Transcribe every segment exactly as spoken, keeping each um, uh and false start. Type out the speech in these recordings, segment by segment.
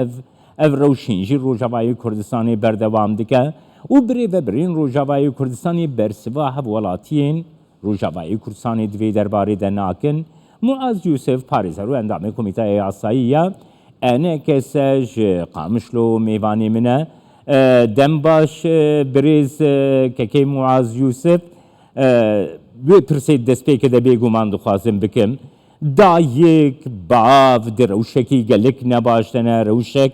Ev, ev rewş hîn jî Rojavayê Kurdistanê berdewam dike û birêvebirên Rojavayê Kurdistanê bersiva hevwelatiyên Rojavayê Kurdistanê di vê derbarê de nakin. Muaz Yusuf, parêzer û endamê Komîteya Yasayî ya E N K S ji Qamişlo mêvanê min e. E, dem baş, e, birêz, e, kekê Muaz Yusuf. E, wê pirsê destpêkê de bêguman dixwazim bikim. Dayik, bav di rewşekî gelek nebaş de ne, rewşek,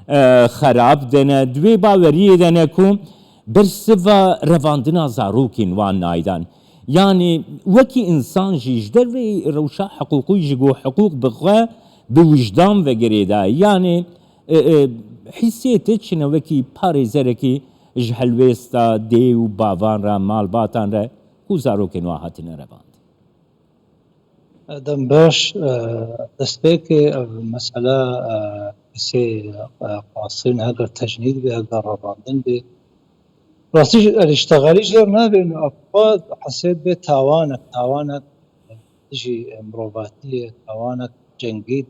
e, xerab de ne, di wê baweriyê de ne ku bersiva revandina zarokên wan naydan. Yanî wekî însan jî ji derveyî rewşa hiqûqî ji ku hiqûq bi xwe bi wijdan ve girêdayî. Yanî, e, e, hîsê te çi ne wekî parêzerekî ji helwêsta dê û bavan re, malbatan re ku zarokên wan hatine revandin? Dem baş, e, destpêkê ev mesele, e, kesê, e, qasîn heger tecnîd bê, heger revandin bê. Rastî jî, erê, ji texelî jêr nabê, û ev xwe hesê bê tawanek, tawanek dijî mirovatiyê, tawanek cengê,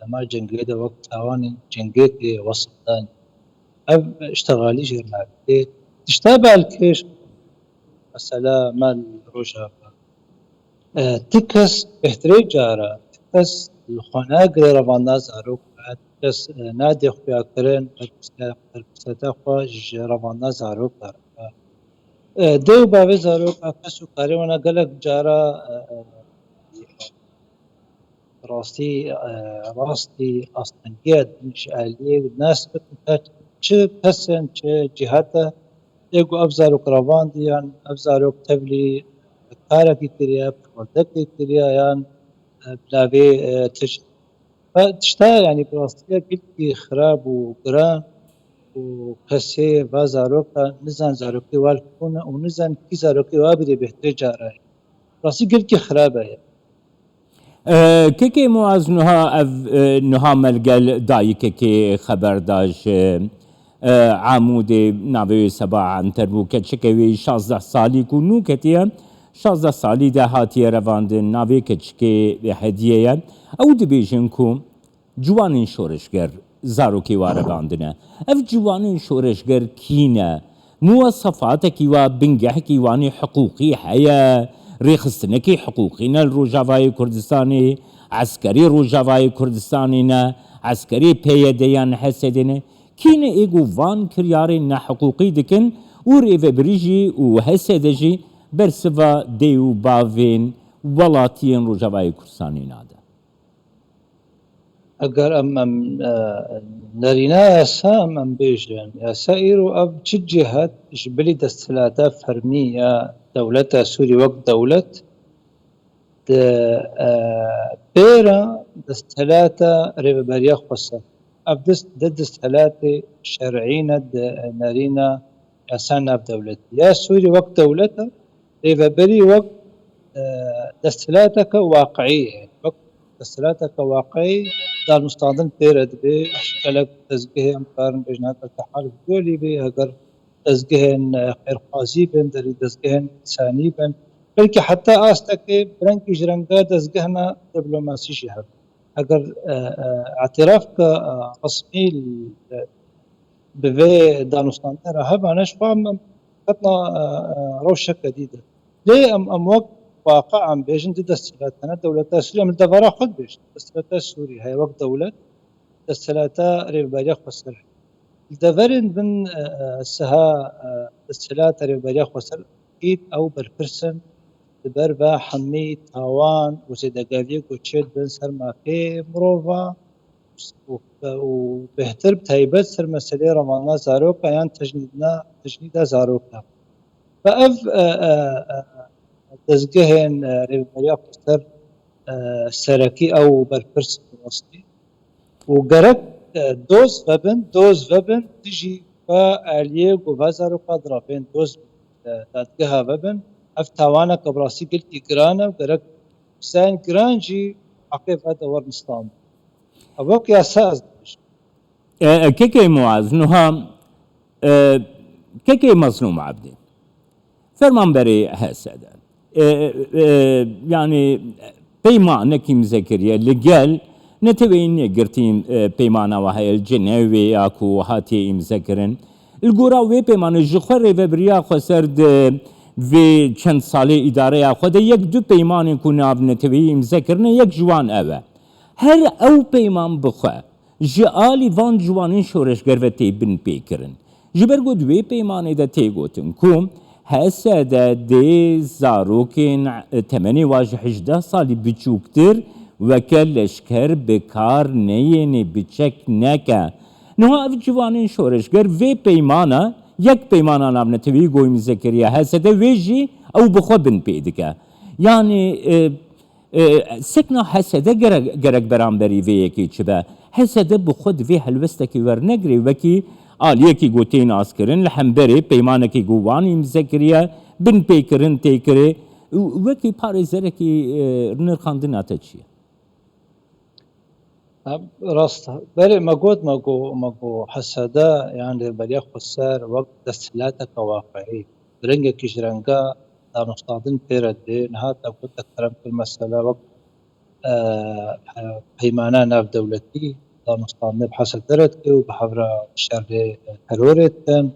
dema cengê de wek tawanên cengê tê wesif dan. Ev ji texelî jêr nabê. Tê tişta belkêş, mesela me li Rojava, e, ti kes bêhtirê cara, ti kes li xwe nagire revandina zarokan, ti kes, e, nadê xuyakirin berpirsiyeta xwe ji revandina zarokan re. E, dê û bavê zarokan, kes û karê wana gelek cara, e, e, rastî, e, rastî astengiya din ji aliyê nas bikin, ka çi kes in, çi cîhat e, ê ku ev zarok revandiyan, ev zarok tevlî karekî kiriye, perwerdekê kiriye, yan, e, bila vê, e, tişt. Ve tişta, yanî, bi rastî ya gelkî xirab û giran û kesê va zaroka nizan zarokê wa li ku ne û nizan kî zarokê wa bidê bêhtirê cara ye. Rastî gelkî xirab e. E, kekê Muaz, nuha ev, e, nuha me li gel dayikekê xeber da ji, e, Amûdê, navê wê Seba Anter bû, keçike wê şazdeh salî ku nû ketiye, şazdeh salî de hatiye revandin, navê keçikê Hediye ye. Ew dibêjin ku ciwanên şoreşger zarokê wa revandine. Ev ciwanên şoreşger kî ne? Muwesefatekî wa, bingehekî wan ê hiqûqî heye, rêxistinekî hiqûqî ne li Rojavayê Kurdistanê, eskerê Rojavayê Kurdistanê ne, eskerê P Y D yan H S D ne. Kî ne ê ku van kiryarên nehiqûqî dikin û rêvebirî jî û H S D jî bersiva dê û bavên welatiyên Rojavayê Kurdistanê nade? Eger em, em, e, nerîna yasa em, em bêjin, yasa îro ev çi cihet ji bilî desthilata fermî ya dewleta Sûrî wek dewlet di, e, pêra desthilata Rêveberiya Xweser. Ev dest, di desthilatê şer'î ne, di nerîna yasa navdewletî ya Sûrî wek dewlet e, rêveberî wek, e, desthilateke waqiî ye. Wek desthilateke waqiî danûstandin pê re dibe, ji gelek dezgehê em karin bêjin, heger tehaluf dolî be, heger dezgehên, e, xêrxwazî bin, derî dezgehên însanî bin. Belkî heta astekê bi rengî ji renga dezgehna diplomasî jî hebe. Eger, e, e, îtirafke, e, resmî, e, bi vê danûstandinê re hebane, ji xwe em, em ketna, e, e, rewşeke dî de. Lê em, em wek waqian bêjin, di desthilat hene, dewleta Sûrî, em li devera xwe dibêjin. Desthilat Sûrî heye wek dewlet, desthilat Rêveberiya Xweser heye. Li deverên bin, e, e, siha, e, desthilat Rêveberiya Xweser, êd ew berpirs in, li ber ve hemî tawan û zêdegariyê ku çêdibin ser mafê mirova û, û bêhtir bi taybet ser meseleyê revandina zarokan yan tecnîdina, tecnîda zarokan. Ve ev, e, e, e, dezgehên, e, Rêveberiya Xweser, e, serekî ew berpirs in rastî. Û gerek, e, doz vebin, doz vebin, dijî ve aliyê ku ve zaroka direvên doz, e, dadgeha vebin. Ev tawaneke bi rastî gelkî giran e û gerek pisayên giran jî heqê ve de werin standin. Ev wek yasa ez dibêjim. E, e, kekê Muaz, nuha, e, kekê Mezlûm Abdî, fermanberê H S D, e, e, yanî peymanekî imze kiriye li gel Neteweyî nêgirtî, e, peymana we heye li Cenevê ya ku hatiye îmze kirin. Li gora wê peymanê ji xwe rêvebiriya xweser di vê çend salê îdareya xwe de yek du peymanên ku navneteweyî îmze kirine, yek ji wan ev e. Her ew peyman bi xwe ji alî van ciwanên şoreşger ve tê binpêkirin. Ji ber ku di wê peymanê de tê gotin ku H S D dê zarokên temenê wa ji hejdeh salî biçûktir weke leşker bi kar neyênê, bi çek neke. Niha ev ciwanên şoreşger vê peymana, yek peymana navneteweyî ku îmze kiriye H S D, wê jî ew bi xwe binpê dike. Yanî, e, E, sekna H S D gerek, gerek beramberî vê yekê çi be. H S D bi xwe di vê helwestekê wernegirê, wekî aliyekî ku tê naskirin, li hemberê peymanekî ku wan îmze kiriye, binpêkirin tê kirê. Û wekî parêzerekî, e, nirxandina te çi ye? Em, rast, berê me got, me got, me got H S D, yan Rêveberiya Xweser wek desthilateke waqiî, bi rengekî ji renga danûstandin pê re dê. Niha te got te kerem kir, mesela wek, e, e, peymana navdewletî danûstandinê bi H S D re dike û bi hev re şerê, e, terorê dikin.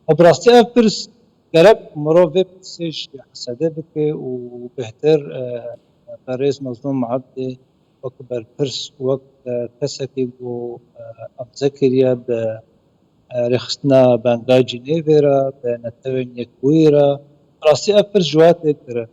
Û bi rastî ev pirs gerek mirov vê pirsê ji H S D bike û bêhtir, e, berêz Mezlûm Ebdî wek berpirs, wek, e, kesekî ku, e, îmze kiriye bi, e, rêxistina Benga Cinêvê re, bi Netewên Yekbûyî re. Rastî ev pirs ji we tê kirin.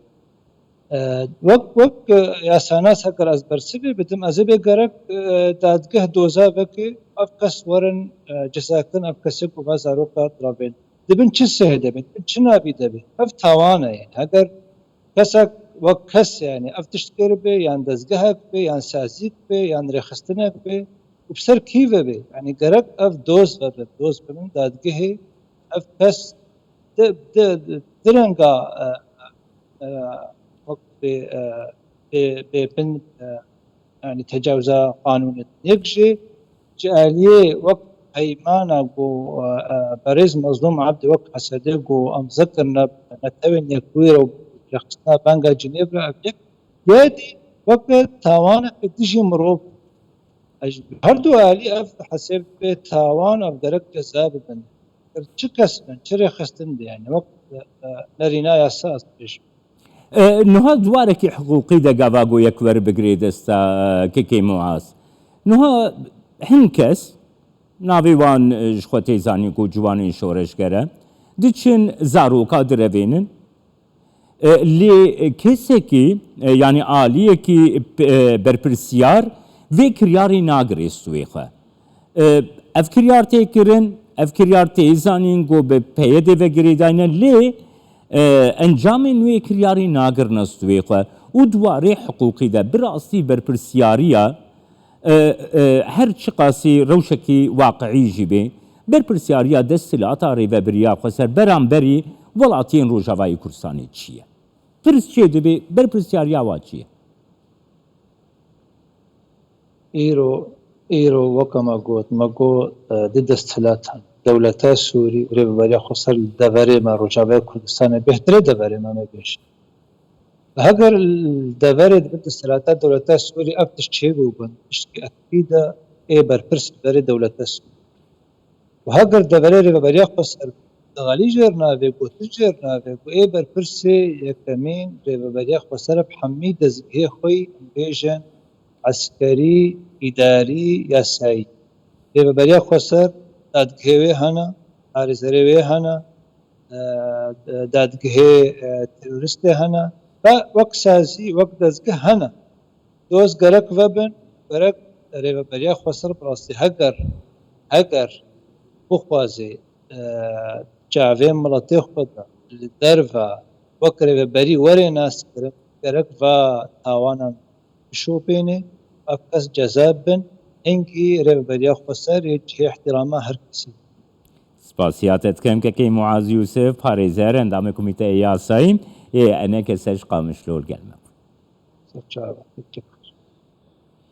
E, wek, wek, e, yasanas heger ez bersivê bidim, ez ê bê gerek, e, dadgeh doza veke, ev kes werin, e, ceza kirin, ev kesê ku va zaroka diravên. Di bin çi sihê de be, di bin çi navî de be? Ev tawan e, yani. Heger kesek wek kes, yani, ev tişt kiribe, yan dezgehek be, yan sazîk be, yan rêxistinek be, û bi ser kî ve be? Yani, gerek ev doz vebe, doz bibin dadgehê, ev kes di, di, di, di renga, e, e, wek bê, e, bê, bê bin, e, yani tecawuza qanûnê. Yek jî ji aliyê wek peymana ku, e, e, berêz Mezlûm Ebdî wek H S D ku îmze kirine, Netewên Yekbûyî re û rêxistina Benga Cinêv re, ev yek, yê dî weke tawaneke dijî mirov. Ez ji her du alî ev hesêb bê tawan, ev gerek ceza bibin. Çi kes bin, çi rêxistin be, yani wek, e, e, nerîna yasa ez dibêjim. E, niha di warekî hiqûqî de gava ku yek werbigrê desta, e, kekê Muaz. Niha hin kes, navê wan, e, ji xwe tê zanîn ku ciwanên şoreşger e, diçin zaroka direvênin. E, lê kesekî, e, yanî aliyekî, e, berpirsiyar vê kiryarê nagirê stûyê xwe. E, ev kiryar tê kirin, ev kiryar tê zanîn ku bi P Y D'ê ve girêdayî ne, lê, e, encamên wê kiryarê nagirine stûyê xwe û di warê hiqûqî de bi rastî berpirsiyariya, e, e, her çiqasî rewşekî waqiî jî bê, berpirsiyariya desthilata Rêveberiya Xweser beramberî welatiyên Rojavayê Kurdistanê çi ye? Pirs çê dibe, berpirsiyariya wa çi ye? Îro, îro weke me got, me got, e, di desthilat hene. Dewleta Sûrî û Rêveberiya Xweser li deverê me, Rojavayê Kurdistanê, bêhtirê deverê me, me bêjin. Heger li deverê di bin desthilata dewleta Sûrî ev tişt çêbûbin, tiştkî ekîd e, ê berpirs li berê dewleta Sûrî. Û heger deverê Rêveberiya Xweser dixelî jêr navê, gotin jêr navê, ku ê berpirsê yekemîn Rêveberiya Xweser e bi hemî dezgehê xwe yî, em bêjin eskerî, îdarî, yasayî. Rêveberiya Xweser dadgehê wê hene, parêzerê wê hene, e, dadgehê, e, teroristê hene ve wek sazî, wek dezgeh hene. Doz gerek vebin, gerek Rêveberiya Xweser bi rastî heger, heger bixwaze, e, çavê miletê xwe de li derve wek rêveberî were naskirin, gerek va tawanan bişopêne, ev kes ceza bin, hingî Rêveberiya Xweser yê cihê ihtirama her kesî. Spasiya te dikim kekê Muaz Yûsif, parêzer, endamê Komîteya Yasayî yê ENKS'ê ji Qamişlo li gel me bû. Ser çava.